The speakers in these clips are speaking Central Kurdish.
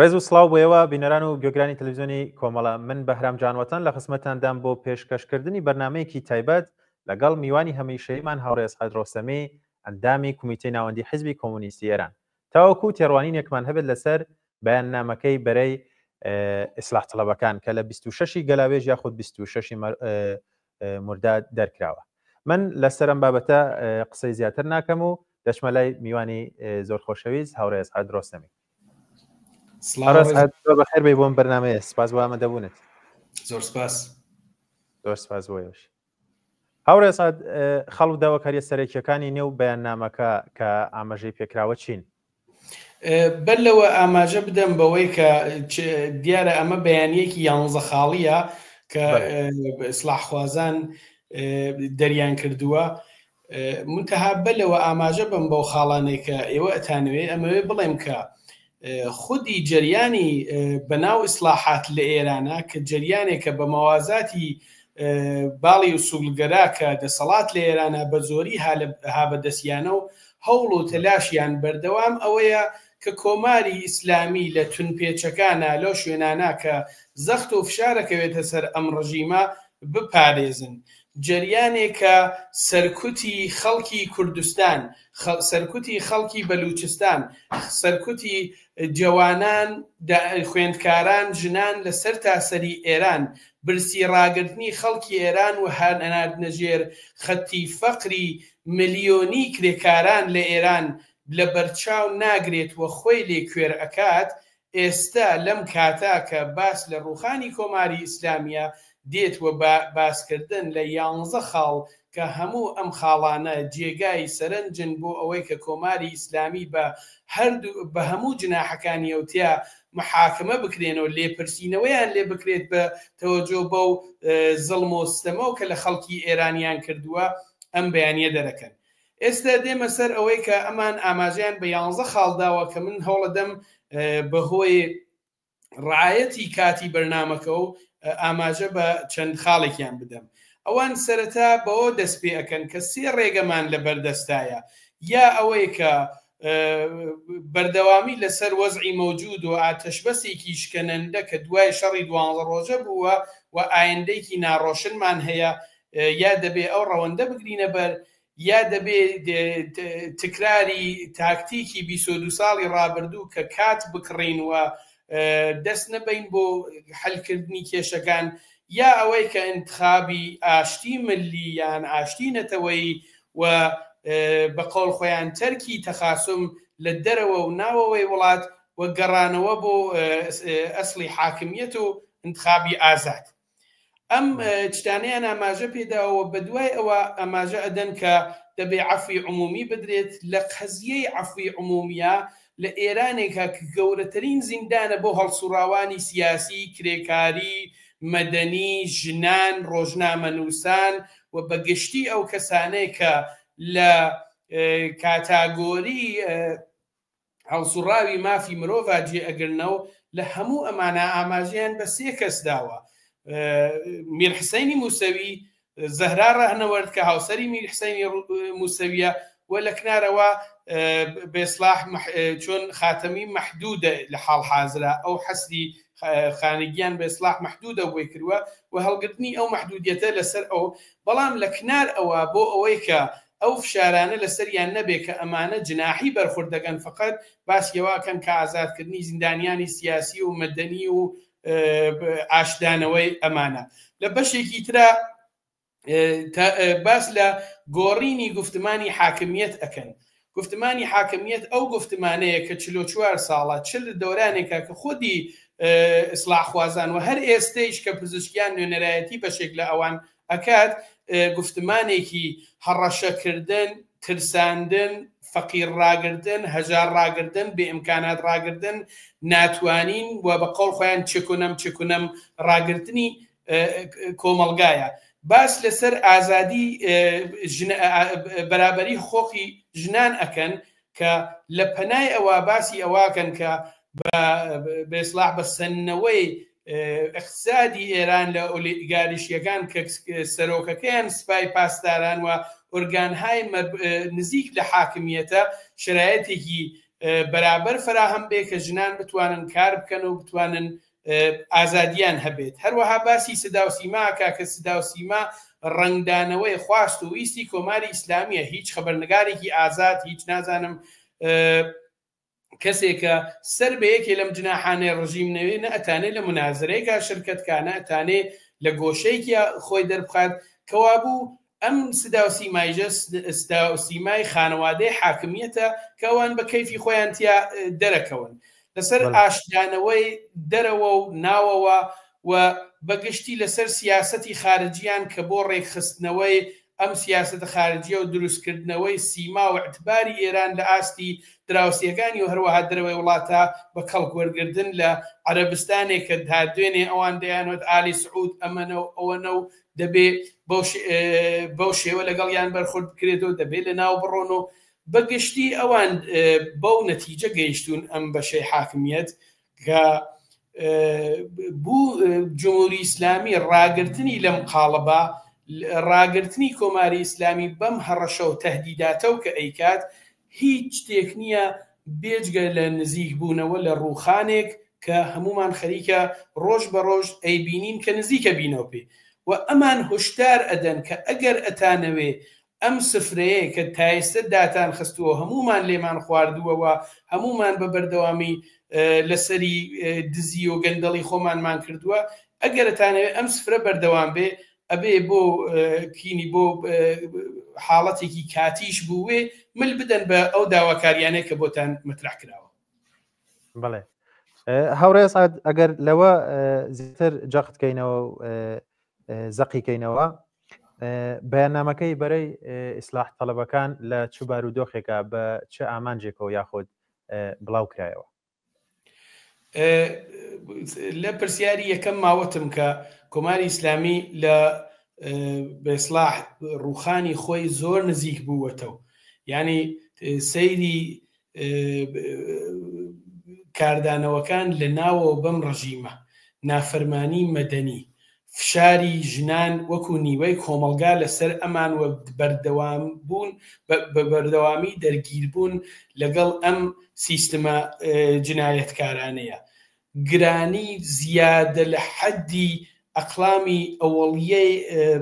ڕێز و سڵاو بۆ ئێوە بینەران و گوێگرانی تەلەڤیزیۆنی کۆمەڵە من بەهرام جانوەتەن لە خزمەتتاندام بۆ پێشکەشکردنی بەرنامەیەکی تایبەت لەگەڵ میوانی هەمیشەییمان هاوڕێ ئەسعەد ڕۆستەمی ئەندامی کومیتەی ناوەندی حیزبی کۆمۆنیستی ئێران تاوەکو تێڕوانینێکمان هەبێت لەسەر بەیاننامەکەی بەرەی ئیسلاح تەڵەبەکان کە لە 26 گەلاوێژ یاخود 26 مرداد دەرکراوە من لەسەر ئەم بابەتە قسەی زیاتر ناکەم و دەچمە لای میوانی زۆر خۆشەویست هاوڕێ ئەسعەد ڕۆستەمی بەخێر بێی بۆم بەرنمەیە سپاس بۆ ئامادەبوونت زۆر سپاس زۆر سپاس بۆ ئێوەش هاوڕێ سعد خەڵ و داواکاریە سەرەکیەکانی نێو بەیاننامەکە کە ئاماژەی پێکراوە چین؟ بەر لەوە ئاماژە بدەم بەوەی کە دیارە ئەمە بەیانیەکی یانزە خاڵیە کە ئیسلاحخوازان دەریان کردووە منتەها بەر لەوە ئاماژە بم بەو خاڵانەی کە ئێوە ئەتانەوێ ئەمەوێ بڵێم کە خودی جەریانی بەناو ئیسلاحات لە ئێرانە کە جەریانێکە بە مەوازاتی باڵی ئوسوڵگەرا کە دەسەڵات لە ئێرانە بە زۆری ها بەدەستیانە و هەوڵ و تەلاشیان بەردەوام ئەوەیە کە کۆماری ئیسلامی لە تونپێچەکانا لەو شوێنانە کە زەخت و فشارەکەوێتە سەر ئەم ڕژیمە بپارێزن. جەریانێکە سەرکوتی خەڵکی کوردستان، سەرکوتی خەڵکی بەلوچستان، سەرکوتی جەوانان، خوێندکاران، ژنان لە سەرتاسەری ئێران، برسی ڕاگرتنی خەڵکی ئێران و هەناردنە ژێر خەتی فەقری ملیۆنی کرێکاران لە ئێران لە بەرچاو ناگرێت و خۆی لێ کوێر ئەکات، ئێستە لەم کاتە کە باس لە ڕووخانی کۆماری ئیسلامییە دێت و بە باسکردن لە یانزە خاڵ کە هەموو ئەم خاڵانە جێگای سەرنجن بۆ ئەوەی کە کۆماری ئیسلامی بە هەردوو بە هەموو جناحەکانیەوە تیا محاکمە بکرێن و لێپرسینەوەیان لێ بکرێت بە تەوەجۆ بەو زڵم و ستەمەو کە لە خەڵکی ئێرانیان کردووە ئەم بەیانیە دەرەکەن. ئێستا دێمە سەر ئەوەی کە ئەمان ئاماژەیان بە یانزە خاڵ داوە کە من هەوڵەدەم بەهۆی ڕعایەتی کاتی بەرنامەکە و ئاماژە بە چەند خاڵێکیان بدەم. ئەوان سەرەتا بەوە دەست پێ ئەکەن کە سێ ڕێگەمان لە بەردەستایە یا ئەوەی کە بەردەوامی لەسەر وەزعی مەوجود و ئاتەشبەسێکی شکەنەندە کە دوای شەڕی دوانزە ڕۆژە بووە و ئایندەیەکی ناڕۆشنمان هەیە یا دەبێ ئەو ڕەوەندە بگرینە بەر یا دەبێ تکراری تاکتیکی 22 ساڵی ڕابردوو کە کات بکڕین و دەست نەبەین بۆ حەلکردنی کێشەکان یا ئەوەی کە ئینتخابی ئاشتی ملی یان ئاشتی نەتەوەیی و بە قەوڵ خۆیان تەرکی تەخاسوم لە دەرەوە و ناوەوەی وڵات و گەڕانەوە بۆ ئەسڵی حاکمیەت و ئینتخابی ئازاد. ئەم شتانەیان ئاماژە پێداوە و بەدوای ئەوە ئاماژە ئەدەن کە دەبێ عەفوی عمومی بدرێت لە قەزیەی عەفوی عمومیە لە ئێرانێکا کە گەورەترین زیندانە بۆ هەڵسوڕاوانی سیاسی، کرێکاری، مەدەنی، ژنان، ڕۆژنامەنووسان و بە گشتی ئەو کەسانەی کە لە کاتاگۆری هەڵسوڕاوی مافی مرۆڤا جێ ئەگرنەو لە هەموو ئەمانە ئاماژەیان بە سێ کەس داوە میر حسەینی موسەوی، زەهرا ڕەهنەوەرد کە هاوسەری میر حسەینی موسەویە و لە کنارەوە بێسلاح چۆن خاتەمی مەحدودە لە حاڵ حازرا ئەو حەسری خانگیان بێسلاح مەحدودە بۆی کردووە و هەڵگرتنی ئەو مەحدودیەتە لەسەر ئەو بەڵام لە کنار ئەوە بۆ ئەوەی کە ئەو فشارانە لەسەریان نەبێ کە ئەمانە جناحی بەرخورد دەکەن فەقەت باسی ئەوە ئەکەن کە ئازادکردنی زیندانیانی سیاسی و مەدەنی و ئاشتدانەوەی ئەمانە لە بەشێکی ترا باس لە گۆڕینی گوفتمانی حاکمیەت ئەکەن گوفتمانی حاکمیەت ئەو گوفتمانەیە کە 44 ساڵە چل دەورانێکە کە خودی ئیسلاحخوازان و هەر ئێستەیش کە پزیشکیان نوێنەرایەتی بەشێک لە ئەوان ئەکات، گوفتمانێکی هەڕەشەکردن، ترساندن، فەقیر ڕاگرتن، هەژار ڕاگرتن، بێ ئیمکانات ڕاگرتن، ناتوانین و بە قەوڵ خۆیان چکونم چکونم ڕاگرتنی کۆمەڵگایە. باس لەسەر ئازادی بەرابەری حقوقی ژنان ئەکەن کە لە پەنای ئەوە باسی ئەوەکەن کە بە بێسلاح بە سەندنەوەی ئیقتسادی ئێران لە ئۆلیگاریشیەکان کە سەرۆکەکەیان سپای پاسداران و ئۆرگانهای نزیک لە حاکمیەتە شەرایەتێکی بەرابەر فەراهەم بێ کە ژنان بتوانن کار بکەن و بتوانن ئازادیان هەبێت. هەروەها باسی سدا و سیما ئەکا کە سدا و سیما ڕەنگدانەوەی خواست و ویستی کۆماری ئیسلامیە، هیچ خەبەرنگارێکی ئازاد، هیچ نازانم کەسێکە سەر بە یەکێ لەم جناحانەی ڕژیم نەوێ نە ئەتانێ لە مونازرەیەکا شرکەت کا نە ئەتانێ لە گۆشەیەکیا خۆی دەربخات کەوابوو ئەم سدا و سیمایژە سدا و سیمای خانەوادەی حاکمیەتە کە ئەوان بە کەیفی خۆیان تیا دەرەکەون لەسەر ئاشتدانەوەی دەرەوە و ناوەوە و بەگشتی لەسەر سیاسەتی خارجیان کە بۆ ڕێکخستنەوەی ئەم سیاسەتە خارجیە و دروستکردنەوەی سیما و ئیعتباری ئێران لە ئاستی دراوسێکانی و هەروەها دەرەوەی وڵاتە بە کەڵک وەرگرتن لە عەرەبستانێک کە تا دوێنێ ئەوان دەیانوت ئالی سعود ئەمەنە و ئەوەنە و دەبێ بەو شێوە لەگەڵیان بەرخورد بکرێتەوە دەبێ لە ناو بڕۆن و بەگشتی ئەوان بەو نەتیجە گەیشتوون ئەم بەشەی حاکمیەت کە بوو جمهوری ئیسلامی ڕاگرتنی لەم قاڵبە ڕاگرتنی کۆماری ئیسلامی بەم هەڕەشە و تهدیداتەو کە ئەیکات هیچ شتێک نییە بێجگە لە نزیک بوونەوە لە ڕووخانێک کە هەموومان خەریکە ڕۆژ بە ڕۆژ ئەیبینین کە نزیکە بینەوە پێ و ئەمان هوشدار ئەدەن کە ئەگەر ئەتانەوێ ئەم سفرەیەی کە تایستە داتان خستووە هەموومان لێمان خواردووە و هەموومان بە بەردەوامی لەسەری دزی و گەندەڵی خۆمانمان کردووە، ئەگەر ئەتانەوێ ئەم سفرە بەردەوام بێ ئەبێ بۆ کینی بۆ حاڵەتێکی کاتیش بووێ مل بدەن بە ئەو داواکاریانەی کە بۆتان مەترح کراوە. بەڵێ هاوڕێ سعد ئەگەر لەوە زیاتر جەخت کەینەوە زەقی کەینەوە بەیاننامەکەی بەرەی ئیسلاح تەڵەبەکان لە چ بارودۆخێکە بە چ ئامانجێکەوە یاخود بڵاو کرایەوە؟ لە پرسیاری یەکەم ماوەتم کە کۆماری ئیسلامی لە بەسلاح ڕوخانی خۆی زۆر نزیک بووەتەوە یعنی سەیری کاردانەوەکان لە ناوەوە بەم ڕژیمە، نافەرمانی مەدەنی، فشاری ژنان وەکو نیوەی کۆمەڵگا لەسەر ئەمان و بەردەوام بوون بە بەردەوامی دەرگیربوون لەگەڵ ئەم سیستمە جنایەتکارانەیە. گرانی زیادە لە حەدی ئەقڵامی ئەوەڵیەی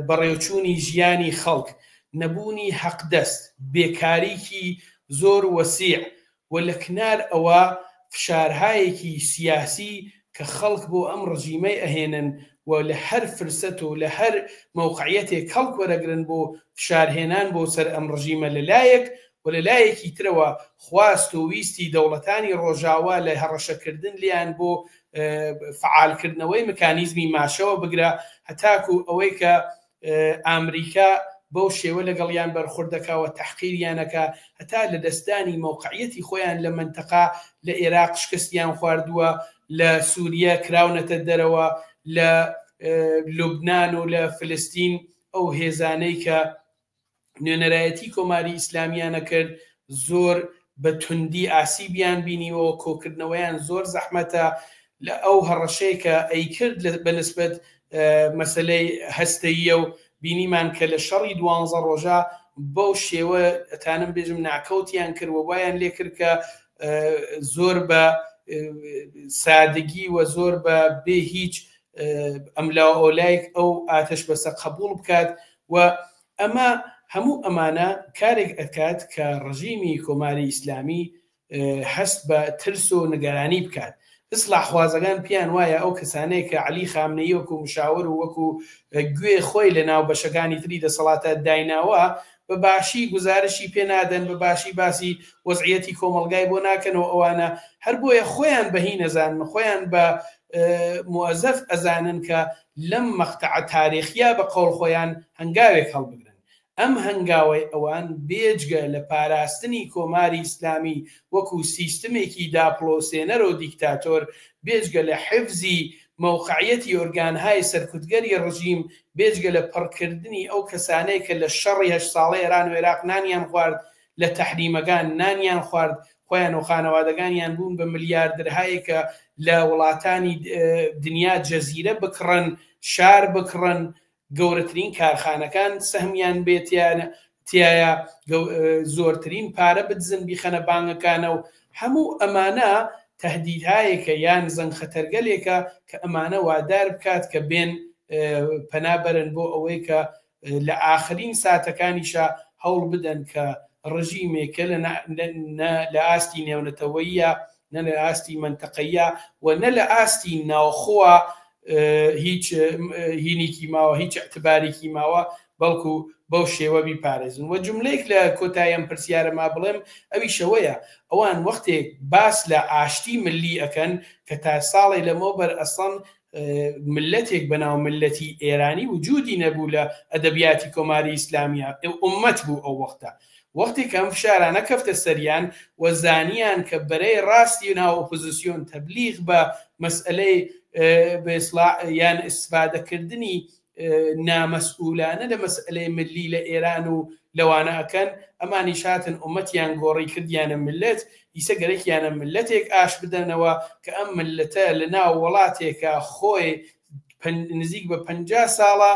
بەڕێوچوونی ژیانی خەڵک، نەبوونی حەقدەست، بێکاریی زۆر وەسیع و لە کنار ئەوە فشارهایەکی سیاسی کە خەڵک بۆ ئەم ڕژیمەی ئەهێنن و لە هەر فرسەت و لە هەر مەوقعیەتێک کەڵک وەرەگرن بۆ فشارهێنان بۆ سەر ئەم ڕژیمە لە لایەک و لە لایەکی ترەوە خواست و ویستی دەوڵەتانی ڕۆژاوا لە هەڕەشەکردن لێیان بۆ فەعالکردنەوەی مکانیزمی ماشەوە بگرە هەتاکو ئەوەی کە ئامریکا بەو شێوە لەگەڵیان بەرخورد دەکا و تەحقیریان ئەکا هەتا لە دەستدانی مەوقعیەتی خۆیان لە مەنتەقە لە ئێراق شکستیان خواردووە لە سوریە کراونەتە دەرەوە لە لوبنان و لە فلستین ئەو هێزانەی کە نوێنەرایەتی کۆماری ئیسلامیان ئەکرد زۆر بە توندی ئاسیبیان بینیوە کۆکردنەوەیان زۆر زەحمەتە لە ئەو هەڕەشەی کە ئەیکرد بە نسبەت مەسەلەی هەستەییە و بینیمان کە لە شەڕی دوانزە ڕۆژە بەو شێوە ئەتانم بێژم ناکەوتیان کرد و وایان لێ کرد کە زۆر بە سادگی و زۆر بە بێ هیچ ئەملا ئەولایک ئەو ئاتەش بەسە قبول بکات و ئەمە هەموو ئەمانە کارێک ئەکات کە ڕژیمی کۆماری ئیسلامی هەست بە ترس و نگەرانی بکات. ئیسڵاحخوازەکان پێیان وایە ئەو کەسانەی کە عەلی خامنەیی وەکو مشاور و وەکو گوێ خۆی لە ناو بەشەکانی تری دەسەڵاتە دایناوە بە باشی گوزارشی پێ نادەن، بە باشی باسی وەزعیەتی کۆمەڵگای بۆ ناکەن و ئەوانە، هەر بۆیە خۆیان بە هین ئەزانن، خۆیان بە موەزەف ئەزانن کە لەم مەقتەعە تاریخیە بە قەوڵ خۆیان هەنگاوێک هەڵبگرن. ئەم هەنگاوەی ئەوان بێجگە لە پاراستنی کۆماری ئیسلامی وەکوو سیستمێکی داپڵۆسێنەر و دیکتاتۆر، بێجگە لە حفزی مەوقعیەتی ئۆرگانهای سەرکوتگەری ڕژیم، بێجگە لە پڕکردنی ئەو کەسانەی کە لە شەڕی هەشت ساڵەی ئێران و ئێراق نانیان خوارد، لە تەحریمەکان نانیان خوارد، خۆیان و خانەوادەکانیان بوون بە ملیاردرهایەک کە لە وڵاتانی دنیا جەزیرە بکڕن، شار بکڕن، گەورەترین کارخانەکان سەهمیان بێ تیایە، زۆرترین پارە بدزن بیخەنە بانگەکانە و هەموو ئەمانە تەهدیدهایەکە یان زەنگ خەتەرگەلێکە کە ئەمانە وادار بکات کە بێن پەنا بەرن بۆ ئەوەی کە لە ئاخرین ساتەکانیشا هەوڵ بدەن کە ڕژیمێک کە نە لە ئاستی نێونەتەوەییە نە لە ئاستی مەنتەقەیە و نە لە ئاستی ناوخۆوە هیچ هینێکی ماوە هیچ اعتبارێکی ماوە بەڵکو بەو شێوە بیپارێزن و جملەیەک لە کۆتایی ئەم پرسیارە ما بڵێم ئەویشەوەیە ئەوان وەختێک باس لە ئاشتی ملی ئەکەن کە تا ساڵێ لەمەوبەر ئەسڵەن ملەتێک بەناو ملەتی ئێرانی وجودی نەبوو لە ئەدەبیاتی کۆماری ئیسلامیە ئومەت بوو ئەو وەختە وەختێک کە ئەم فشارانە کەفتە سەریان و زانیان کە بەرەی ڕاستی ناو ئۆپۆزیسیۆن تەبلیغ بە مەسئەلەی بە ئیسڵاح یان ئیستفادەکردنی نامەسئولانە لە مەسئەلەی ملی لە ئێران و لەوانە ئەکەن، ئەمانیش هاتن ئومەتیان گۆڕی کردیانە ملەت، ئیسە گەرەکیانە ملەتێک ئاش بدەنەوە کە ئەم ملەتە لە ناو وەڵاتێکا خۆی نزیک بە 50 ساڵە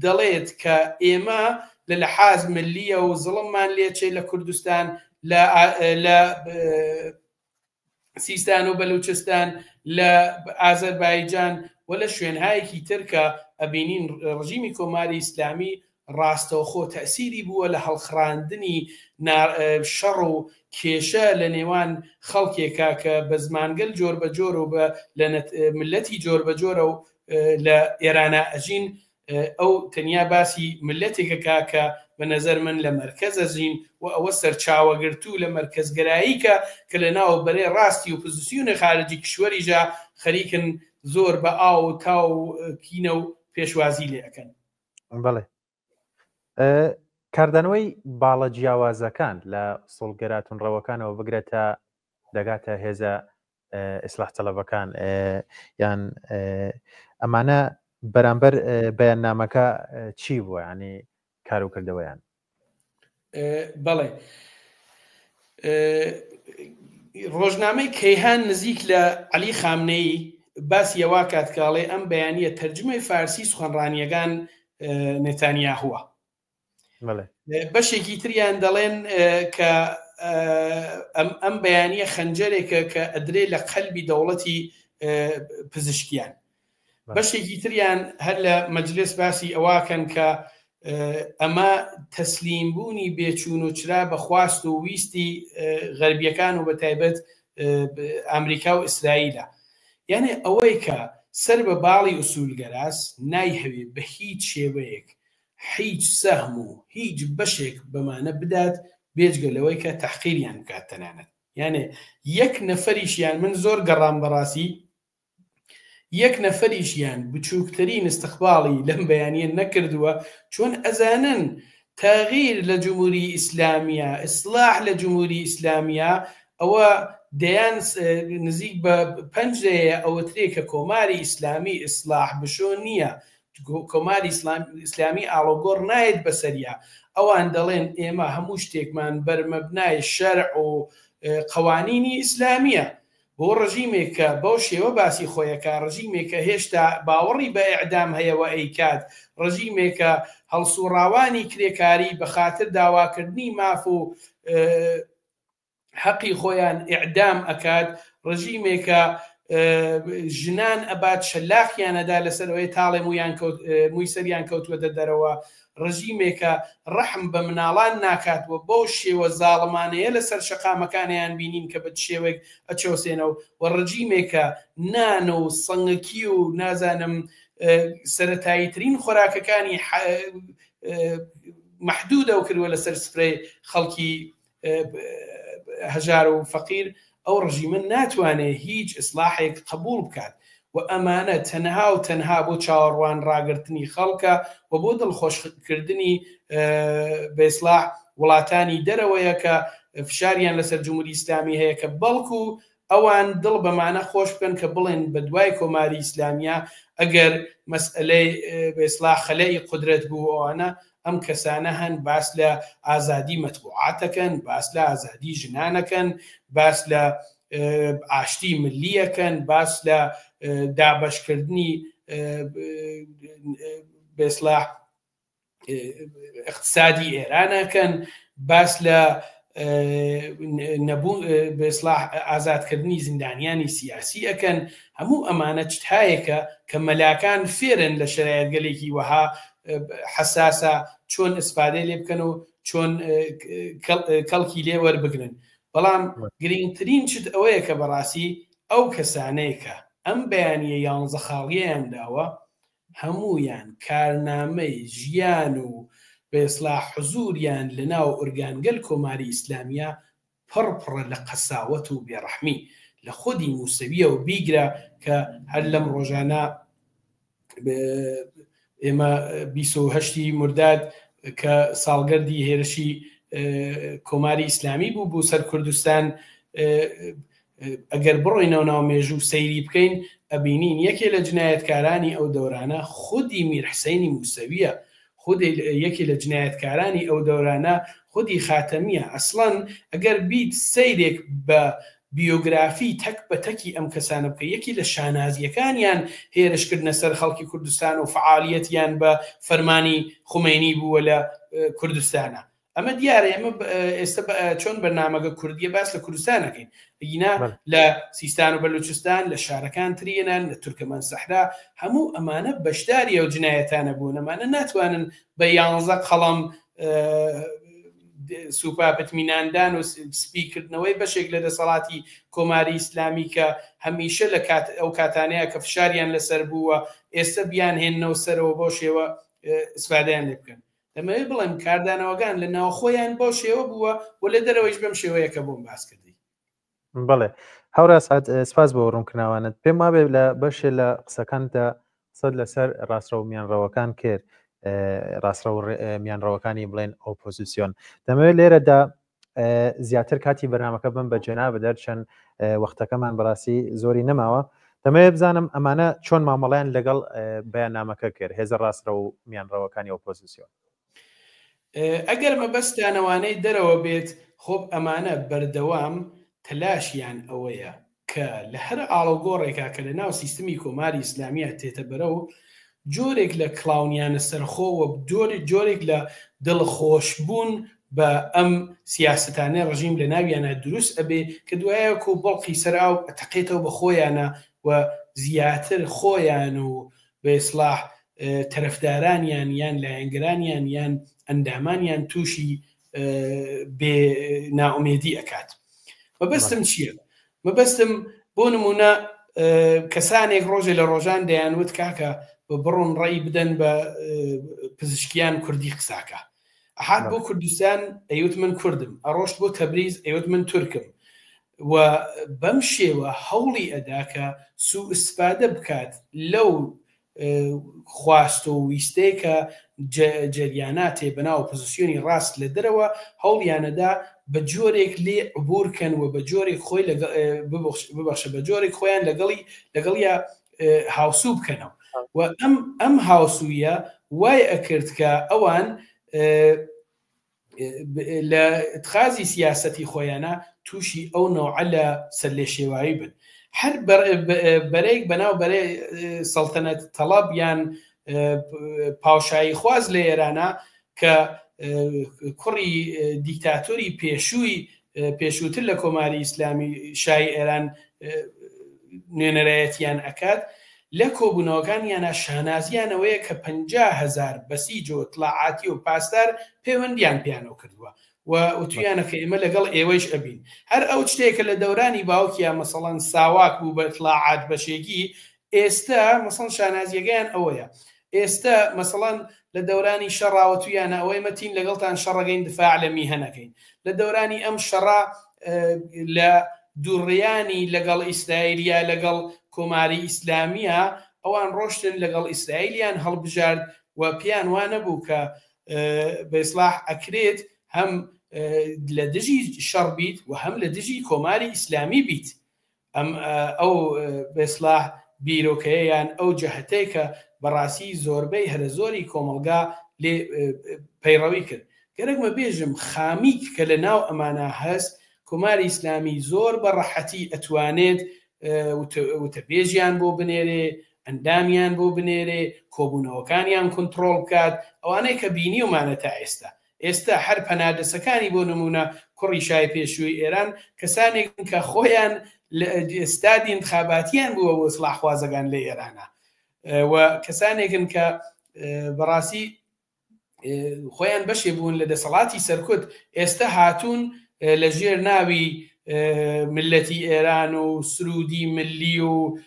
دەڵێت کە ئێمە لە لەحاز ملیە و زڵممان لێچێ لە کوردستان لە سیستان و بەلوچستان لە ئازەربایجان و لە شوێنهایەکی تر کە ئەبینین ڕژیمی کۆماری ئیسلامی ڕاستەوخۆ تەئسیری بووە لە هەڵخڕاندنی شەڕ و کێشە لە نێوان خەڵکێکا کە بە زمانگەل جۆربەجۆر و بە لە ملەتی جۆربەجۆرە و لە ئێرانا ئەژین ئەو تەنیا باسی مللەتێک ئەکا کە بە نەزەر من لە مەرکەز ئەژین و ئەوە سەرچاوەگرتوو لە مەرکەزگەراییکە کە لە ناو بەرەی ڕاستی ئۆپۆزیسیونی خارجی کشوەریشا خەریکن زۆر بە ئاو و تاو و کینە و پێشوازی لێ ئەکەن. بەڵێ. کاردانەوەی باڵە جیاوازەکان لە سوڵگەرا توندڕەوەکانەوە بگرە تا دەگاتە هێزە ئیسلاح تەڵەبەکان یان ئەمانە بەرامبەر بەیاننامەکە چی بووە ینی کاروکردەوەیان؟ بەڵێ ڕۆژنامەی کەیهان نزیک لە عەلی خامنەیی باسی ئەوە کات کاڵێ ئەم بەیانە تەرجمەی فارسی سخەنڕانیەکان نێتانیاهووە بەشێکی تریان دەڵێن کە ئەم بەیانە خەنجەرێکە کە ئەدرێ لە قەلبی دەوڵەتی پزیشکیان بەشێکی تریان هەر لە مەجلس باسی ئەوەکەن کە ئەمە تەسلیم بوونی بێچوون و چرا بە خواست و ویستی غەربیەکان و بە تایبەت ئەمریکا و ئیسرائیلە یعنی ئەوەی کە سەر بە باڵی ئوسولگەراس نایهەوێ بە هیچ شێوەیەک هیچ سەهم و هیچ بەشێک بەمانە بدات بێجگە لەوەی کە تەحقیریان بکات تەنانەت یانێ یەک نەفەریشیان من زۆر گەڕام بەڕاستی یەک نەفەریشیان بچووکترین استقباڵی لەم بەیانیە نەکردووە چۆن ئەزانن تغییر لە جمهوری ئیسلامیە اصلاح لە جمهوری ئیسلامیە ئەوە دەیان نزیک بە پەنج دەیە ئەوەترێ کە کۆماری ئیسلامی ئیسلاح بشۆ نییە کۆماری ئیسلامی ئاڵۆگۆڕ نایەت بەسەریا ئەوان دەڵێن ئێمە هەموو شتێکمان بەرمەبنای شەرع و قەوانینی ئیسلامیە بۆ ڕژیمێک کە بەو شێوە باسی خۆی ئەکا، ڕژیمێک کە هێشتا باوەڕی بە ئێعدام هەیە و ئەیکات، ڕژیمێکە هەڵسووڕاوانی کرێکاری بە خاتر داواکردنی ماف و حەقی خۆیان ئێعدام ئەکات، ڕژیمێکە ژنان ئەبات شەلاقیان ئەدا لەسەر ئەوەی تاڵێ موویان کەوت مووی سەریان کەوتووەتە دەرەوە، ڕژیمێکە ڕەحم بە مناڵان ناکات و بەو شێوە زاڵمانەیە لە سەر شەقامەکانیان بینین کە بە چ شێوەیەک ئەچەوسێنەوە و ڕژیمێکە نان و سنگکی و نازانم سەرەتاییترین خۆراکەکانی مەحدودەو کردوە لەسەر سفرەی خەڵکی هەژار و فەقیر، ئەو ڕژیمە ناتوانێ هیچ ئیسڵاحێک قبوڵ بکات و ئەمانە تەنها و تەنها بۆ چاوەڕوان ڕاگرتنی خەڵکە و بۆ دڵخۆشکردنی بە ئیسڵاح وڵاتانی دەرەوەیە کە فشاریان لەسەر جمهوری ئیسلامی هەیە کە بەڵکو ئەوان دڵ بەمانە خۆش بکەن کە بڵێن بە دوای کۆماری ئیسلامیە ئەگەر مەسئەلەی بە ئیسڵاح خەلەئی قودرەت بوو ئەوانە ئەم کەسانە هەن باس لە ئازادی مەتبوعاتەکەن باس لە ئازادی ژنانەکەن باس لە ئاشتی ملیەکەن باس لە دابەشکردنی بە ئیسڵاح اقتصادی ئێرانەکەن باس لە نەبوو بە ئیسلاح ئازادکردنی زیندانیانی سیاسی ئەکەن. هەموو ئەمانە چتهایەکە کە مەلاکان فێرن لە شەرایەتگەلێکی وەها حەساسە چۆن ئیسفادەی لێ بکەن و چۆن کەڵکی لێ وەربگرن. بەڵام گرینگترین چت ئەوەیە کە بەڕاستی ئەو کەسانەی کە ئەم بەیانییە یانزە خاڵییەیان داوە هەموویان کارنامەی ژیان و بە ئیسلاح حزوریان لە ناو ئورگانگەل کۆماری ئیسلامییا پڕ پڕە لە قەساوەت و بێڕەحمی، لە خۆدی موسەوییەوە بیگرە کە هەر لەم ڕۆژانە ئێمە 28 ی مرداد کە ساڵگەردی هێرشی کۆماری ئیسلامی بوو بۆ سەر کوردستان ئەگەر بڕۆینەوە ناو مێژوو سەیری بکەین ئەبینین یەکێ لە جنایەتکارانی ئەو دەورانە خودی میر حسەینی موسەویە، خودی یەکێ لە جنایەتکارانی ئەو دەورانە خودی خاتەمیە، ئەسڵەن ئەگەر بیت سەیرێک بە بیۆگرافی تەک بە تەکی ئەم کەسانە بکەی یەکی لە شانازیەکانیان هێرش کردنە سەر خەڵکی کوردستان و فەعالیەتیان بە فەرمانی خومەینی بووە لە کوردستانا. ئەمە دیارە ئێمە ئێستا چۆن بەرنامەکە کوردیە باس لە کوردستان ئەکەین ئەگینا لە سیستان و بەلوچستان لە شارەکان تریێنان لە تورکەمەن سەحرا هەموو ئەمانە بەشداری ئەو جنایەتانە بوون ئەمانە ناتوانن بە یانزە قەڵەم سوپا پتمیناندان و سپیکردنەوەی بەشێک لە دەسەڵاتی کۆماری ئیسلامی کە هەمیشە لە کات ئەو کاتانەیە کە فشاریان لەسەر بووە ئێستا بیان هێننەوە سەرەوە بەو شێوە ئیسفادەیان لێ بکەن. دەمەوێت بڵێم کاردانەوەکان لە ناوخۆیان بەو شێوە بووە و لە دەرەوەیش بەم شێوەیە کە بۆم باس کردی. بەڵێ هاوڕێ ئەسعەد سپاس بۆ ڕوونکردنەوانت. پێم وابێ لە بەشێ لە قسەکانتدا قسەت لەسەر ڕاستڕەو میانڕەوەکان کرد، ڕاستڕەو میانڕەوەکانی بڵێن ئۆپۆزیسیۆن. دەمەوێت لێرەدا زیاتر کاتی بەرنامەکە بم بە جەنابت هەرچەند وەختەکەمان بەڕاستی زۆری نەماوە. دەمەوێت بزانم ئەمانە چۆن مامەڵەیان لەگەڵ بەیاننامەکە کرد، هێزە ڕاستڕەو و میانڕەوەکانی ئۆپۆزیسیۆن؟ ئەگەر مەبەستتان ئەوانەی دەرەوە بێت، خۆب ئەمانە بەردەوام تەلاشیان ئەوەیە کە لە هەر ئاڵوگۆڕێکا کە لە ناو سیستمی کۆماری ئیسلامییا تێتە بەرەو، جۆرێک لە کڵاونیانە سەرخۆ و جۆرێک لە دڵخۆشبوون بە ئەم سیاسەتانەی ڕژیم لە ناویانا دروست ئەبێ کە دوایە وەکوو بڵقی سەر ئاو ئەتەقێتەوە بە خۆیانا و زیاتر خۆیان و بە ئیسڵاح تەرەفدارانیان یان لایەنگرانیان یان ئەندامانیان تووشی بێ نائومێدی ئەکات. مەبەستم چییە؟ مەبەستم بۆ نمونە کەسانێک ڕۆژێ لە ڕۆژان دەیانوت کاکە بڕۆن ڕێی بدەن بە پزیشکیان کوردی قساکە ئەهات بۆ کوردستان ئەیوت من کوردم ئەڕۆشت بۆ تەبریز ئەیوت من تورکم و بەم شێوە هەوڵی ئەدا کە سوء استفادە بکات لەو خواست و ویستەی کە جەریاناتێ بەناو ئۆپۆزسیۆنی ڕاست لە دەرەوە هەوڵیانەدا بە جۆرێک لێ عبور کەن و بە جۆرێک خۆی ببەخشە بە جۆرێک خۆیان لەگەڵی لەگەڵیا هاوسوو بکەنەوە و ئەم ئەم هاوسوویە وای ئەکرد کە ئەوان لە اتخازی سیاسەتی خۆیانە تووشی ئەو نەوعە لە سەرلێشێواوی بن. هەر بەرەیەک بەناو بەرەی سەڵتەنەت تەڵەب یان پاوشایی خواز لە ئێرانە کە کوڕی دیکتاتۆری پێشووی پێشووتر لە کۆماری ئیسلامی شای ئێران نوێنەرایەتیان ئەکات لە کۆبوونەوەکانیانا شانازیان ئەوەیە کە 50 هەزار بەسیج و ئیتڵاعاتی و پاسدار پەیوەندیان پێیانەوە کردووە و وتویانە کە ئێمە لەگەڵ ئێوەیش ئەبین. هەر ئەو شتەیە کە لە دەورانی باوکیا مەسەڵەن ساواک بوو بە ئیتڵاعات بەشێکی، ئێستە مەسەڵەن شانازیەکەیان ئەوەیە. ئێستە مەسەڵەن لە دەورانی شەڕا وتویانە ئەوە ئێمە تین لەگەڵتان شەڕەگەین دفاع لە میهەنەکەین. لە دەورانی ئەم شەڕا لە دووڕیانی لەگەڵ ئیسرائیل یا لەگەڵ کۆماری ئیسلامییە ئەوان ڕۆشتن لەگەڵ ئیسرائیلیان هەڵبژارد و پێیان وا نەبوو کە بە ئیسڵاح ئەکرێت هەم لە دژی شەڕ بیت و هەم لە دژی کۆماری ئیسلامی بیت. ئەم ئەو بە ئیسڵاح بیرۆکەیە یان ئەو جەهەتەیە کە بەڕاستی زۆربەی هەرە زۆری کۆمەڵگا لێ پەیڕەوی کرد. گەرەکمە بێژم خامیک کە لە ناو ئەمانا هەس، کۆماری ئیسلامی زۆر بە ڕەحەتی ئەتوانێت وتەبێژیان بۆ بنێرێ، ئەندامیان بۆ بنێرێ، کۆبوونەوەکانیان کونتڕۆڵ بکات، ئەوانەی کە بینیومانە تا ئێستا. ئێستا هەر پەنادەسەکانی بۆ نموونە کوڕی شای پێشووی ئێران کەسانێکن کە خۆیان ستادی انتخاباتیان بووە بۆ ئیسڵاحخوازەکان لە ئێرانە و کەسانێکن کە بەڕاستی خۆیان بەشێ بوون لە دەسەڵاتی سەرکوت ئێستا هاتوون لە ژێر ناوی ملەتی ئێران و سرودی ملی و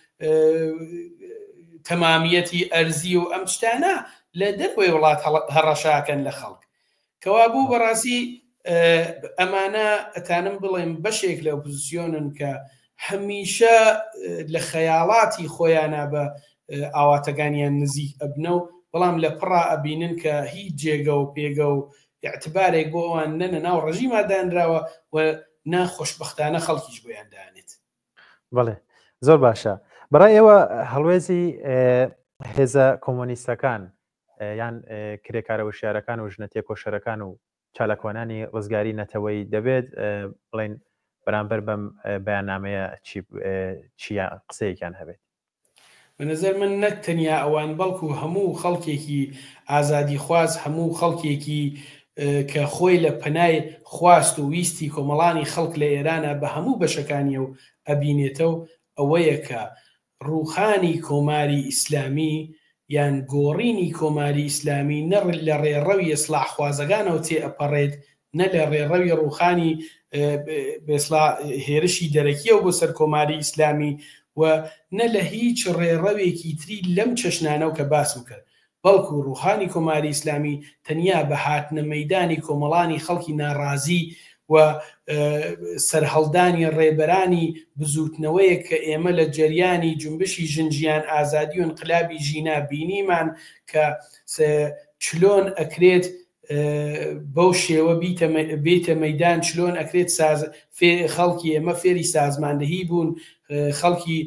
تەمامیەتی ئەرزی و ئەم شتانە لە دەرەوەی وڵات هەڕەشاکەن لە خەڵک کەوابوو بەڕاستی ئەمانە ئەتانم بڵێم بەشێک لە ئۆپۆزیسیۆنن کە هەمیشە لە خەیاڵاتی خۆیانە بە ئاواتەکانیان نزیک ئەبنە و بەڵام لە پڕا ئەبینن کە هیچ جێگە و پێگە و ئیعتبارێک بۆ ئەوان نە لە ناو ڕژیما دانراوە و نە خۆشبەختانە خەڵکیش بۆیان دانێت. بەڵێ زۆر باشە بەڕای ئێوە هەڵوێزی هێزە کۆمۆنیستەکان یان کرێکارە وشیارەکان و ژنە تێکۆشەرەکان و چالاکوانانی ڕزگاری نەتەوەی دەبێت بڵێن بەرامبەر بەم بەیاننامەیە چی قسەیەکیان هەبێت؟ بە نەزەر من نەک تەنیا ئەوان بەڵکو هەموو خەڵکێکی ئازادیخواز، هەموو خەڵکێکی کە خۆی لە پەنای خواست و ویستی کۆمەڵانی خەڵک لە ئێرانە بە هەموو بەشەکانیەو ئەبینێتەو ئەوەیە کە ڕووخانی کۆماری ئیسلامی یان گۆڕینی کۆماری ئیسلامی نە لە ڕێڕەوی ئیسڵاحخوازەکانەوە تێ ئەپەڕێت نە لە ڕێڕەوی ڕووخانی بێسڵا هێرشی دەرەکیەوە بۆ سەر کۆماری ئیسلامی و نە لە هیچ ڕێڕەوێکی تری لەم چەشنانەوە کە باسم کرد بەڵکو ڕووخانی کۆماری ئیسلامی تەنیا بە هاتنە مەیدانی کۆمەڵانی خەڵکی ناڕازی و سەرهەڵدانی ڕێبەرانی بزووتنەوەیەک کە ئێمە لە جەریانی جونبشی ژن ژیان ئازادی و ئینقلابی ژینا بینیمان کە چلۆن ئەکرێت بەو شێوە بیتە مەدان چلۆن ئەکرێت ساز خەڵکی ئێمە فێری سازماندەهی بوون خەڵکی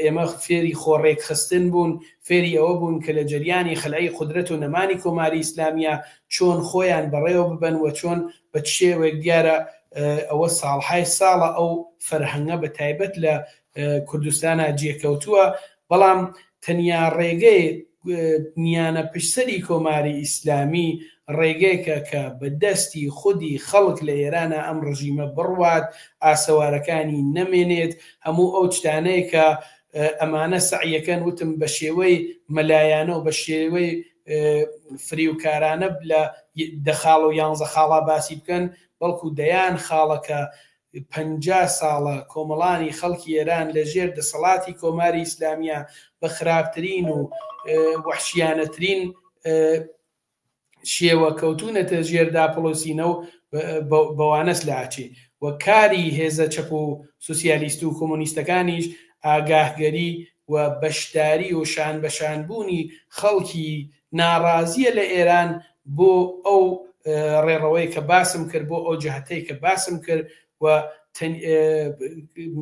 ئێمە فێری خۆڕێکخستن بوون فێری ئەوە بوون کە لە جەریانی خلعی قودرەت و نەمانی کۆماری ئیسلامیە چۆن خۆیان بەڕێوە ببەن و چۆن بە چ شێوەیەک دیارە ئەوە ساڵهای ساڵە ئەو فەرهەنگە بە تایبەت لە کوردستانا جێکەوتووە بەڵام تەنیا ڕێگەی نیانە پشتسەری کۆماری ئیسلامی ڕێگەیەکە کە بە دەستی خودی خەڵک لە ئێرانا ئەم ڕژیمە بڕوات، ئاسەوارەکانی نەمێنێت، هەموو ئەو چتانەیە کە ئەمانە سەعیەکەن وتم بە شێوەی مەلایانە و بە شێوەی فریوکارانە لە دە خاڵ و یانزە خاڵا باسی بکەن، بەڵکو دەیان خاڵە کە 50 ساڵە کۆمەڵانی خەڵکی ئێران لە ژێر دەسەڵاتی کۆماری ئیسلامیە بە خراپترین و وەحشیانەترین شێوە کەوتوونەتە ژێر داپڵۆسینە و بەوانەس لاچێ و کاری هێزە چەپ و سوسیالیست و کۆمۆنیستەکانیش ئاگاهگەری و بەشداری و شان بە شان بوونی خەڵکی ناڕازیە لە ئێران بۆ ئەو ڕێڕەوەی کە باسم کرد بۆ ئەو جەهتەی کە باسم کرد و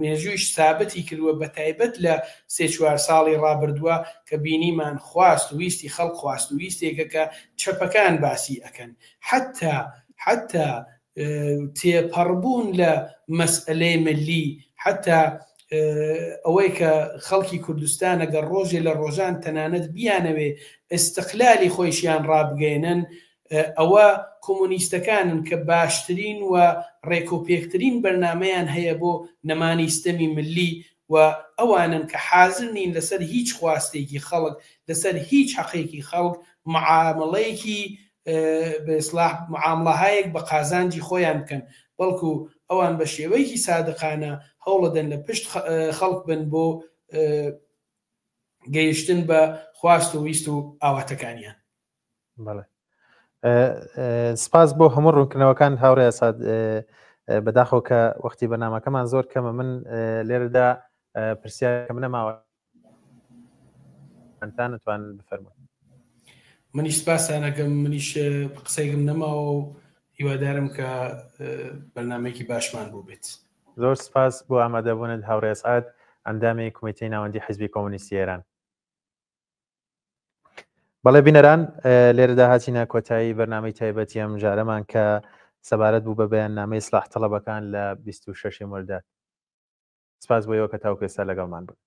مێژوویش سابتی کردووە بە تایبەت لە سێ چوار ساڵی ڕابردووە کە بینیمان خواست و ویستی خەڵک خواست و ویستێکە کە چەپەکان باسی ئەکەن حتا حتا تێپەڕبوون لە مەسئلەی ملی حتا ئەوەی کە خەڵکی کوردستان ئەگەر ڕۆژێ لە ڕۆژان تەنانەت بیانەوێ ئیستقلالی خۆیشیان ڕابگەیەنن ئەوە کۆمۆنیستەکانن کە باشترین و ڕێکوپێکترین بەرنامەیان هەیە بۆ نەمانی ستەمی ملی و ئەوانن کە حازر نین لەسەر هیچ خواستێکی خەڵک لەسەر هیچ حەقێکی خەڵک معامەڵەیەکی بە ئیسڵاح معامڵەهایەک بە قازانجی خۆیان بکەن بەڵکو ئەوان بە شێوەیەکی سادقانە هەوڵەدەن لە پشت خەڵک بن بۆ گەیشتن بە خواست و ویست و ئاواتەکانیان. بەڵێ سپاس بۆ هەموو ڕوونکردنەوەکان هاوڕێ ئەساد بەداخەوە کە وەختی بەنامەکەمان زۆر کەمە من لێرەدا پرسیارەکەم نەماوە تان نتوان بفەرمون منیش سپاسانەکەم منیش قسەیەکم نەماوە و هیوادارم کە بەرنمەیەکی باشمان بوو بێت زۆر سپاس بۆ ئامادەبوونت هاوڕێ ئەسعەد ئەندامی کۆمیتەی ناوەندی حیزبی کۆمۆنیستی ئێران بەڵێ بینەران لێرەدا هاتینە کۆتایی بەرنامەی تایبەتی ئەم جارەمان کە سەبارەت بوو بە بەیاننامەی ئیسلاح تەڵەبەکان لە 26 مرداد سپاس بۆ ئێوە کە تاوکو ئێستا لەگەڵمان بوون.